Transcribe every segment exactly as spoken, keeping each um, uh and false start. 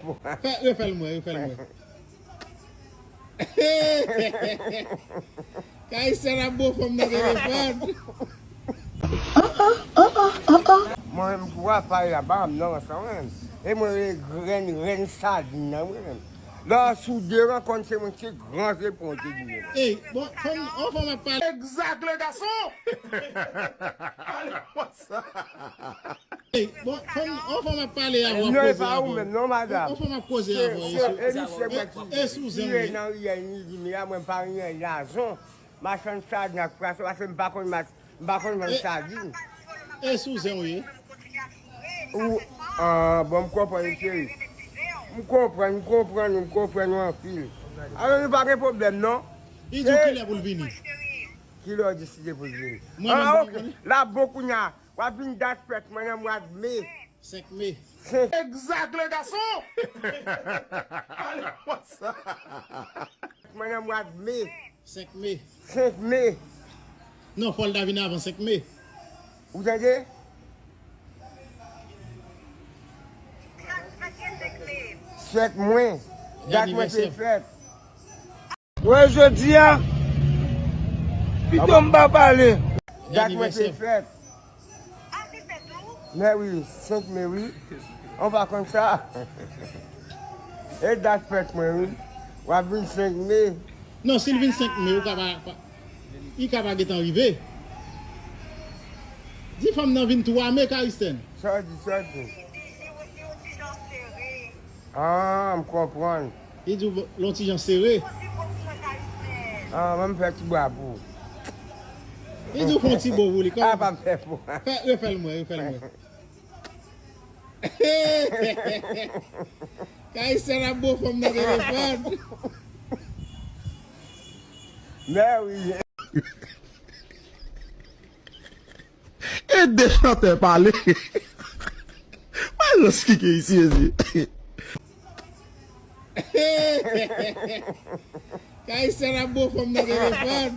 Fè, refè l mwen, refè l mwen. Kayisèn ap bo fanm nan telefòn. Mwen menm pou apay la ba m nan sa mwen menm. E mwen rele grenn, grenn sadin nan mwen menm. Lè w sou de rankòn se mwen ki gran zepon te di mwen. Ey, bon, fanm, on fanm ap pale. Exact, le garçon. Ale konsa. Ey, bon, fanm, on fanm ap pale avè w. Non, e pa ou menm, non, madanm. On fanm ap koze avè w. Se, se, e misye mwen ki tire nan riyèl ni di m la, mwen pa riyen lazon. Machann sadin ak pwason, paske m pa konn mas, m pa konn vann sadin. E sou zen w ye? Ou, ah, bon, m konprann, cheri. M konprann, m konprann, m konprann ou anpil. Alò, nou pa gen pwoblèm, non. Li di w kilè pou l vini? Kilè w deside pou l vini? Mwen menm, ah, ok. L ap bon kounye a. W ap vin dat fèt mwen nan mwa me. Senk me. Senk. Exact, le garçon. Ale konsa. Mwen nan mwa me. Senk me. Senk me. Non, fò l ta vin avan senk me. Ou tande? Senk mwen. Dat mwen te fèt. Wè jodi a, pito m pa pale. Dat mwen te fèt. Mè wi, senk me wi. Ou pa konn sa? E dat fèt mwen wi. W ap vin senk me. Non, si l vin senk me, ou ka pa, pa, li ka pa gentan rive. Di fanm nan vin twa me, Kayisèn. Sa w di, sa w di? Ah, m konprann. Li di w l on ti jan sere. Ah, ban m fè ti bwa pou ou. Li di w fè on ti bo pou li. Ah, pa m fè pou. Fè, refè l mwen, refè l mwen. Kayisèn ap bo fanm nan telefòn. Mè wi. E de chantè pale. Mwen reskike isi, mezye. Kayisèn ap bo fanm nan telefòn.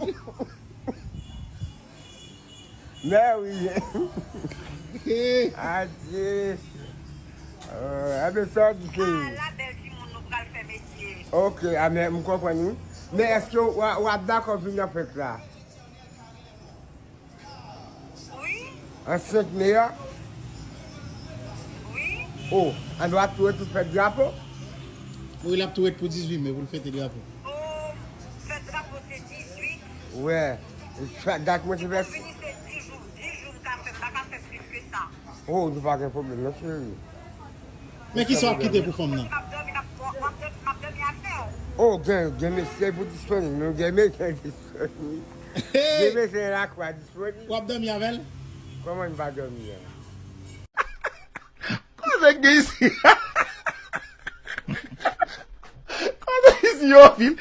Mè wi. Adye. Enben, sa w di, cheri? Ala bèl timoun nou pral fè, mesye. Ok, a, men m konprann wi. Men èske w, w ap dakò vin nan fèt la? Wi. An senk me a? Wi. O, an nou ap tou ret pou fèt drapo? Wi, l ap tou ret pou dizuit me pou l fete drapo. O, fèt drapo se dizuit. Wè. Sa, dat mwen se fèt. Vini se dis jou, dis jou m ka fè, m pa ka fè plis ke sa. O, nou pa gen pwoblèm non, cheri. Men kisa w ap kite pou fanm nan? M ap dòmi, m ap, w ap dòmi, m ap dòmi avè w. O, gen, gen mesye pou disponib, nou gen mesye disponib. Gen mesye lakwa disponib. W ap dòmi avè l? Kòman n pa dòmi a? Koze k gen isi? Koze isi yo vin?